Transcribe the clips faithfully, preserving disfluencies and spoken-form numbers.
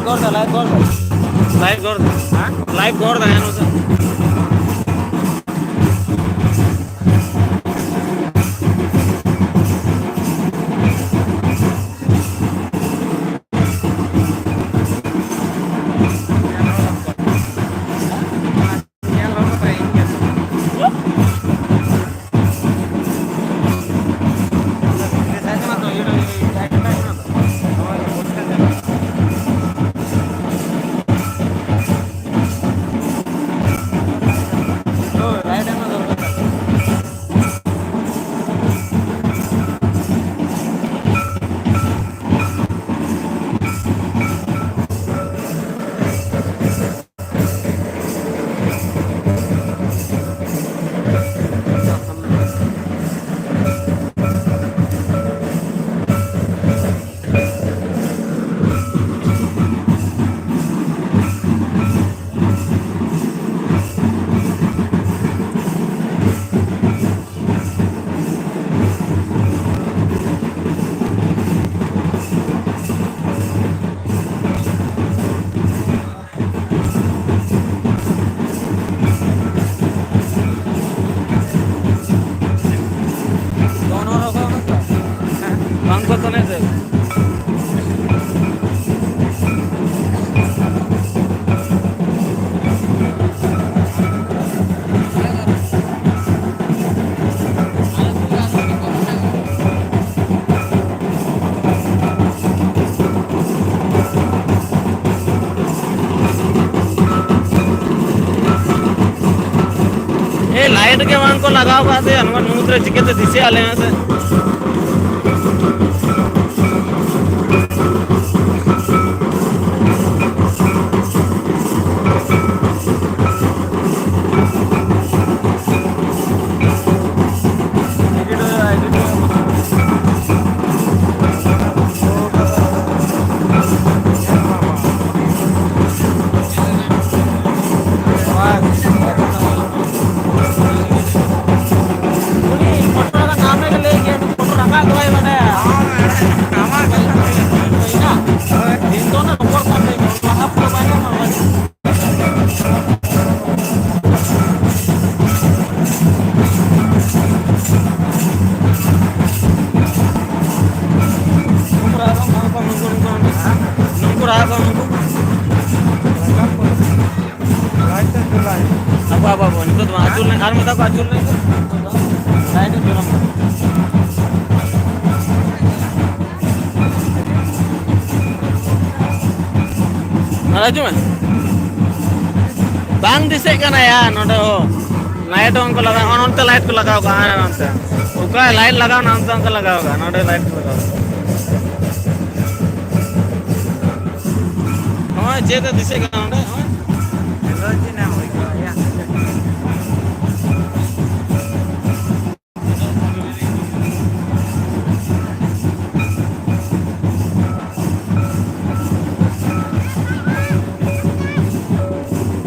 ᱜᱚᱲ ᱫᱟ, ᱞᱟᱭᱤᱵᱷ ᱜᱚᱲ ᱫᱟ᱾ ᱞᱟᱭᱤᱵᱷ ᱜᱚᱲ ᱫᱟ᱾ ᱦᱮᱸ? ᱞᱟᱭᱤᱵᱷ ᱜᱚᱲ ᱫᱟ, ᱦᱮᱸ, ᱱᱚᱛᱮ᱾ ᱵᱟᱝ ᱠᱚ ᱛᱚᱱᱮ ᱥᱮ᱾ ᱮ, ᱞᱟᱭᱤᱴ ᱜᱮ ᱵᱟᱝ ᱠᱚ ᱞᱟᱜᱟᱣ ᱠᱟᱜ ᱛᱮ, ᱱᱚᱣᱟ ᱧᱩᱛ ᱨᱮ ᱪᱤᱠᱟᱹᱛᱮ ᱫᱤᱥᱟᱹᱜᱼᱟ, ᱞᱟᱹᱭ ᱢᱮᱥᱮ? ᱱᱩᱠᱩ ᱨᱟᱦᱟ ᱠᱚ ᱱᱩᱠᱩ᱾ ᱟᱵᱚ, ᱟᱵᱚ, ᱟᱵᱚ, ᱱᱤᱛᱚᱜ ᱫᱚ ᱵᱟᱝ, ᱟᱹᱪᱩᱨ ᱞᱮᱱ, ᱟᱨ ᱢᱤᱫ ᱫᱷᱟᱣ ᱠᱚ ᱟᱹᱪᱩᱨ ᱞᱮᱱ ᱠᱷᱟᱱ, ᱱᱤᱛᱚᱜ ᱫᱚ ᱰᱟᱭᱨᱮᱠᱴ ᱡᱚᱨᱟᱢ ᱠᱟᱱᱟ᱾ ᱱᱚᱰᱮ ᱦᱤᱡᱩᱜ ᱢᱮ᱾ ᱵᱟᱝ ᱫᱤᱥᱟᱹᱜ ᱠᱟᱱᱟ ᱭᱟ, ᱱᱚᱰᱮ ᱦᱚᱸ᱾ ᱞᱟᱭᱤᱴ ᱦᱚᱸ ᱠᱚ ᱞᱟᱜᱟᱣ, ᱚᱱ-, ᱚᱱᱛᱮ ᱞᱟᱭᱤᱴ ᱠᱚ ᱞᱟᱜᱟᱣ ᱠᱟᱜᱼᱟ, ᱦᱮᱸ, ᱚᱱᱛᱮ᱾ ᱚᱠᱟ ᱞᱟᱭᱤᱴ ᱞᱟᱜᱟᱣ ᱱᱟ, ᱚᱱᱛᱮ, ᱚᱱᱛᱮ ᱞᱟᱜᱟᱣ ᱠᱟᱜᱼᱟ, ᱱᱚᱰᱮ ᱞᱟᱭᱤᱴ ᱠᱚ ᱞᱟᱜᱟᱣ ᱠᱟᱜᱼᱟ᱾ ᱱᱚᱜᱼᱚᱭ ᱪᱮᱫ ᱮ ᱫᱤᱥᱟᱹᱜ ᱠᱟᱱᱟ ᱚᱸᱰᱮ, ᱱᱚᱜᱼᱚᱭ᱾ ᱦᱮᱞᱳᱡᱮᱱ ᱮᱢ ᱦᱩᱭ ᱠᱚᱜᱼᱟ, ᱭᱟ᱾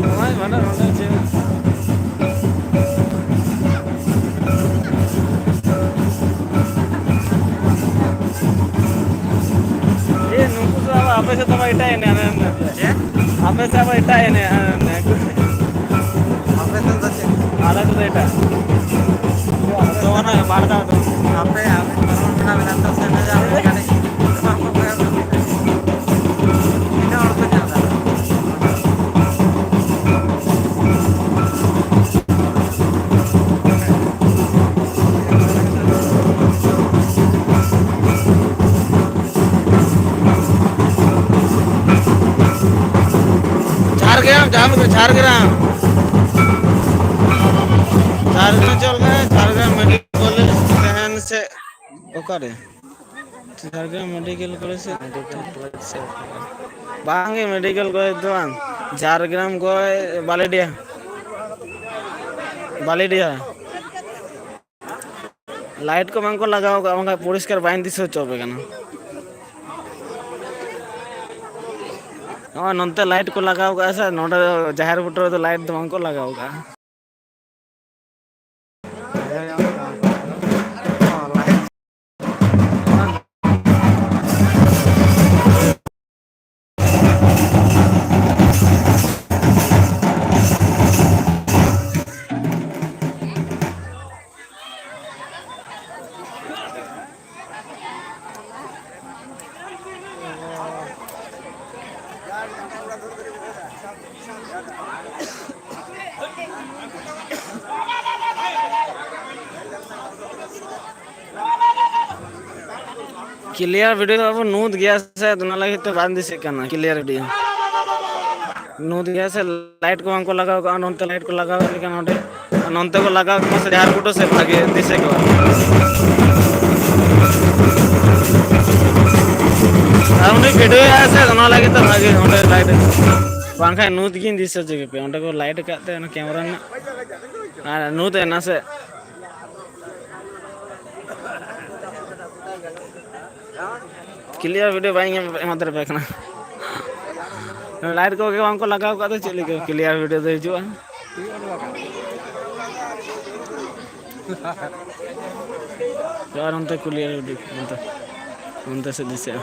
ᱱᱚᱜᱼᱚᱭ ᱢᱟᱱᱮ ᱱᱚᱰᱮ ᱪᱮᱫ? ᱮ, ᱱᱩᱠᱩ ᱫᱚ ᱟᱵᱟᱨ ᱟᱯᱮ ᱥᱮᱫ ᱫᱚ ᱟᱵᱟᱨ ᱮᱴᱟᱜ ᱮᱱᱮᱡ, ᱟᱞᱮ ᱱᱚᱛᱮ᱾ ᱪᱮᱫ? ᱟᱯᱮ ᱥᱮᱫ ᱟᱵᱟᱨ ᱮᱴᱟᱜ ᱮᱱᱮᱡ, ᱟᱞᱮ ᱱᱚᱛᱮ᱾ ᱟᱯᱮ ᱥᱮᱫ ᱫᱚ ᱪᱮᱫ? ᱟᱞᱮ ᱥᱮᱫ ᱫᱚ ᱮᱴᱟᱜ᱾ ᱛᱚ, ᱚᱱᱟ ᱵᱟᱨ ᱫᱷᱟᱣ ᱫᱚ᱾ ᱟᱯᱮ, ᱟᱯᱮ ᱯᱟᱨᱚᱢ ᱮᱱᱟ, ᱢᱮᱱᱟᱜ ᱛᱟᱯᱮ ᱥᱮ ᱮᱱᱮᱡ, ᱟᱯᱮ ᱠᱟᱹᱴᱤᱡ᱾ ᱛᱤᱱᱟᱹᱜ ᱦᱚᱲ ᱠᱚ ᱧᱮᱞ ᱫᱟ? ᱡᱷᱟᱲᱜᱨᱟᱢ, ᱡᱟᱦᱟᱸ ᱢᱮᱱᱫᱚ ᱡᱷᱟᱲᱜᱨᱟᱢ᱾ ᱡᱷᱟᱲᱜᱨᱟᱢ ᱪᱟᱞᱟᱜ ᱠᱟᱱᱟ, ᱡᱷᱟᱲᱜᱨᱟᱢ ᱢᱮᱰᱤᱠᱮᱞ ᱠᱚᱞᱮᱡᱽ ᱛᱟᱦᱮᱱ ᱥᱮ ᱚᱠᱟᱨᱮ? ᱡᱷᱟᱲᱜᱨᱟᱢ ᱢᱮᱰᱤᱠᱮᱞ ᱠᱚᱞᱮᱡᱽ ᱥᱮ? ᱢᱮᱰᱤᱠᱮᱞ ᱠᱚᱞᱮᱡᱽ ᱥᱮ ᱚᱠᱟᱨᱮ? ᱵᱟᱝᱜᱮ, ᱢᱮᱰᱤᱠᱮᱞ ᱠᱚᱞᱮᱡᱽ ᱫᱚ ᱵᱟᱝ, ᱡᱷᱟᱲᱜᱨᱟᱢ ᱠᱷᱚᱡ ᱵᱟᱞᱮᱰᱤᱦᱟ᱾ ᱵᱟᱞᱮᱰᱤᱦᱟ᱾ ᱞᱟᱭᱤᱴ ᱠᱚ ᱵᱟᱝ ᱠᱚ ᱞᱟᱜᱟᱣ ᱠᱟᱜᱼᱟ, ᱵᱟᱝᱠᱷᱟᱱ ᱯᱚᱨᱤᱥᱠᱟᱨ ᱵᱟᱹᱧ ᱫᱤᱥᱟᱹ ᱦᱚᱪᱚ ᱟᱯᱮ ᱠᱟᱱᱟ᱾ ᱱᱚᱜᱼᱚᱭ ᱱᱚᱱᱛᱮ ᱞᱟᱭᱤᱴ ᱠᱚ ᱞᱟᱜᱟᱣ ᱠᱟᱜᱼᱟ ᱥᱮ, ᱱᱚᱰᱮ ᱡᱟᱦᱮᱨ ᱵᱩᱴᱟᱹ ᱨᱮᱫᱚ ᱞᱟᱭᱤᱴ ᱫᱚ ᱵᱟᱝ ᱠᱚ ᱞᱟᱜᱟᱣ ᱠᱟᱜᱼᱟ᱾ ᱠᱞᱤᱭᱟᱨ ᱵᱷᱤᱰᱤᱭᱳ ᱫᱚ ᱟᱵᱚ ᱱᱩᱛ ᱜᱮᱭᱟ ᱥᱮ, ᱚᱱᱟ ᱞᱟᱹᱜᱤᱫ ᱛᱮ ᱵᱟᱝ ᱫᱤᱥᱟᱹᱜ ᱠᱟᱱᱟ ᱠᱞᱤᱭᱟᱨ ᱵᱷᱤᱰᱤᱭᱳ᱾ ᱱᱩᱛ ᱜᱮᱭᱟ ᱥᱮ, ᱞᱟᱭᱤᱴ ᱠᱚ ᱵᱟᱝ ᱠᱚ ᱞᱟᱜᱟᱣ ᱠᱟᱜᱼᱟ᱾ ᱱᱚᱱᱛᱮ ᱞᱟᱭᱤᱴ ᱠᱚ ᱞᱟᱜᱟᱣ ᱞᱮᱠᱷᱟᱱ ᱱᱚᱰᱮ, ᱱᱚᱱᱛᱮ ᱠᱚ ᱞᱟᱜᱟᱣ ᱠᱟᱜᱼᱟ ᱥᱮ, ᱡᱟᱦᱟᱸ ᱯᱷᱳᱴᱳ ᱥᱮ ᱵᱷᱟᱜᱮ ᱫᱤᱥᱟᱹ ᱠᱚᱜᱼᱟ᱾ ᱟᱨ ᱩᱱᱤ ᱵᱷᱤᱰᱤᱭᱳᱭᱟᱭ ᱥᱮ, ᱚᱱᱟ ᱞᱟᱹᱜᱤᱫ ᱛᱮ ᱵᱷᱟᱜᱮ ᱚᱸᱰᱮ ᱞᱟᱭᱤᱴ᱾ ᱵᱟᱝᱠᱷᱟᱱ ᱱᱩᱛ ᱜᱤᱧ ᱫᱤᱥᱟᱹ ᱦᱚᱪᱚ ᱠᱮᱯᱮᱭᱟ᱾ ᱚᱸᱰᱮ ᱠᱚ ᱞᱟᱭᱤᱴ ᱟᱠᱟᱫ ᱛᱮ ᱚᱱᱟ ᱠᱮᱢᱮᱨᱟ ᱨᱮᱱᱟᱜ, ᱟᱨ ᱱᱩᱛ ᱮᱱᱟ ᱥᱮ᱾ ᱠᱞᱤᱭᱟᱨ ᱵᱷᱤᱰᱤᱭᱳ ᱵᱟᱹᱧ ᱮᱢᱟ ᱫᱟᱲᱮ ᱯᱮ ᱠᱟᱱᱟ᱾ ᱞᱟᱭᱤᱴ ᱠᱚᱜᱮ ᱵᱟᱝ ᱠᱚ ᱞᱟᱜᱟᱣ ᱠᱟᱜ ᱫᱚ ᱪᱮᱫ ᱞᱮᱠᱟ ᱠᱞᱤᱭᱟᱨ ᱵᱷᱤᱰᱤᱭᱳ ᱫᱚ ᱦᱤᱡᱩᱜᱼᱟ? ᱟᱨ ᱚᱱᱛᱮ ᱠᱞᱤᱭᱟᱨ ᱵᱷᱤᱰᱤᱭᱳ ᱚᱱᱛᱮ, ᱚᱱᱛᱮ ᱥᱮᱫ ᱫᱤᱥᱟᱹᱜᱼᱟ᱾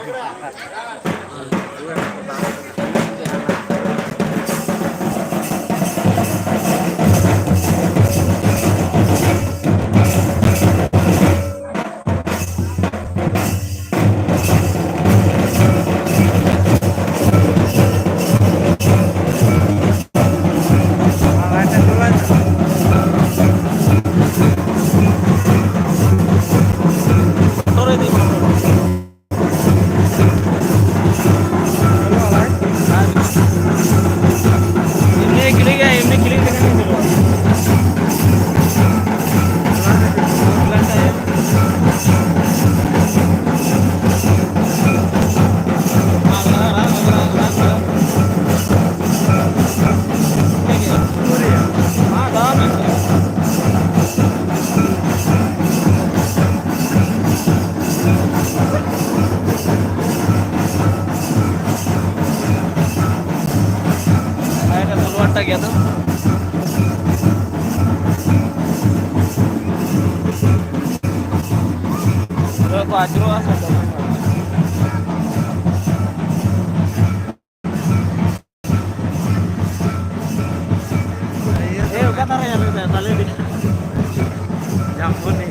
ᱜᱮᱭᱟ ᱛᱚ᱾ ᱠᱚ ᱟᱹᱪᱩᱨᱚᱜᱼᱟ ᱥᱮ᱾ ᱮ, ᱚᱠᱟ ᱫᱷᱟᱨᱮ ᱧᱮᱞ ᱠᱮᱫᱟ? ᱛᱟᱦᱞᱮ ᱡᱟᱢᱵᱩᱱᱤ᱾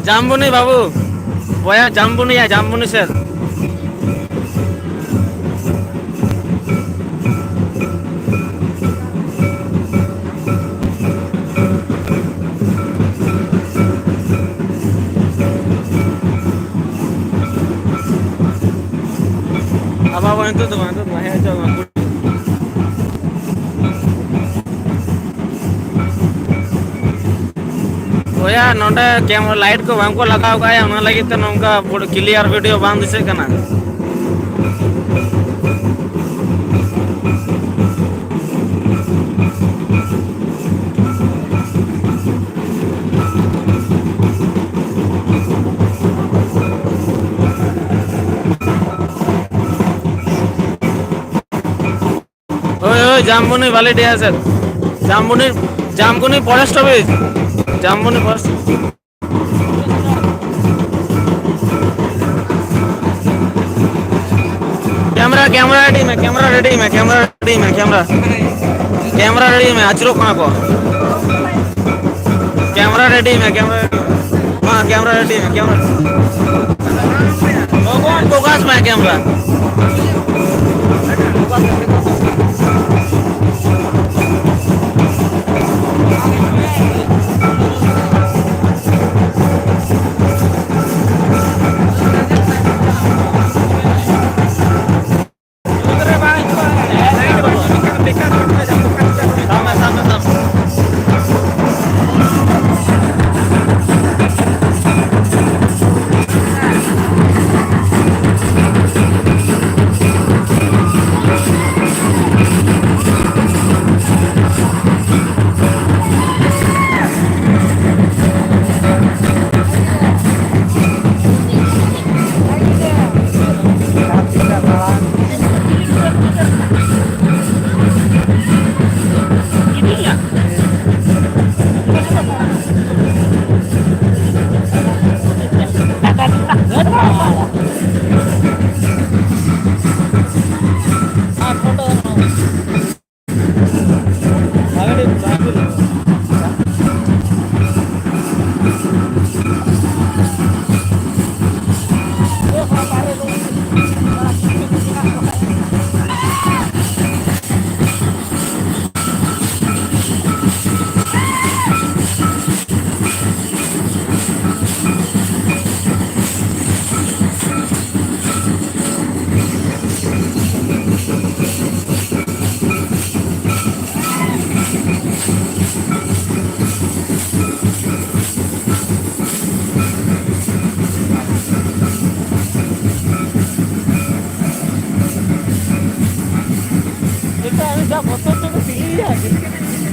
ᱡᱟᱢᱵᱩᱱᱤ ᱵᱟᱹᱵᱩ, ᱵᱚᱭᱦᱟ ᱡᱟᱢᱵᱩᱱᱤᱭᱟ, ᱡᱟᱢᱵᱩᱱᱤ ᱥᱮᱫ᱾ ᱵᱟᱵᱟ, ᱵᱟᱵᱟ, ᱱᱤᱛᱚᱜ ᱫᱚ ᱵᱟᱝ, ᱱᱤᱛᱚᱜ ᱫᱚ ᱵᱟᱝ, ᱦᱮᱡ ᱦᱚᱪᱚᱣᱟᱜ ᱢᱮ᱾ ᱵᱚᱭᱦᱟ, ᱱᱚᱰᱮ ᱠᱮᱢ-, ᱞᱟᱭᱤᱴ ᱠᱚ ᱵᱟᱝ ᱠᱚ ᱞᱟᱜᱟᱣ ᱠᱟᱜᱼᱟ, ᱚᱱᱟ ᱞᱟᱹᱜᱤᱫ ᱛᱮ ᱱᱚᱝᱠᱟ ᱯᱩᱨᱟᱹ ᱠᱞᱤᱭᱟᱨ ᱵᱷᱤᱰᱤᱭᱳ ᱵᱟᱝ ᱫᱤᱥᱟᱹᱜ ᱠᱟᱱᱟ᱾ ᱦᱳᱭ, ᱦᱳᱭ, ᱡᱟᱢᱵᱩᱱᱤ ᱵᱟᱞᱤᱰᱤᱦᱟ ᱥᱮᱫ᱾ Jambuni, Jambuni forest office. Jambuni forest. Camera, camera ready ᱢᱮ, ᱠᱮᱢᱨᱟ ᱨᱮᱰᱤ ᱢᱮ, ᱠᱮᱢᱨᱟ ᱨᱮᱰᱤ ᱢᱮ, ᱠᱮᱢᱨᱟ᱾ ᱠᱮᱢᱨᱟ ᱨᱮᱰᱤ ᱢᱮ, ᱟᱹᱪᱩᱨᱚᱜ ᱠᱟᱱᱟ ᱠᱚ᱾ ᱠᱮᱢᱨᱟ ᱨᱮᱰᱤ ᱢᱮ, ᱠᱮᱢᱨᱟ ᱨᱮᱰᱤ ᱢᱮ᱾ ᱢᱟ, ᱠᱮᱢᱨᱟ ᱨᱮᱰᱤ ᱢᱮ, ᱠᱮᱢᱨᱟ᱾ ᱞᱚᱜᱚᱱ ᱯᱷᱳᱠᱟᱥ ᱢᱮ, ᱠᱮᱢᱨᱟ᱾ ᱵᱚᱛᱚᱨ ᱫᱚ ᱪᱤᱞᱤᱭᱟ? ᱪᱤᱞᱤ ᱠᱟᱱᱟ?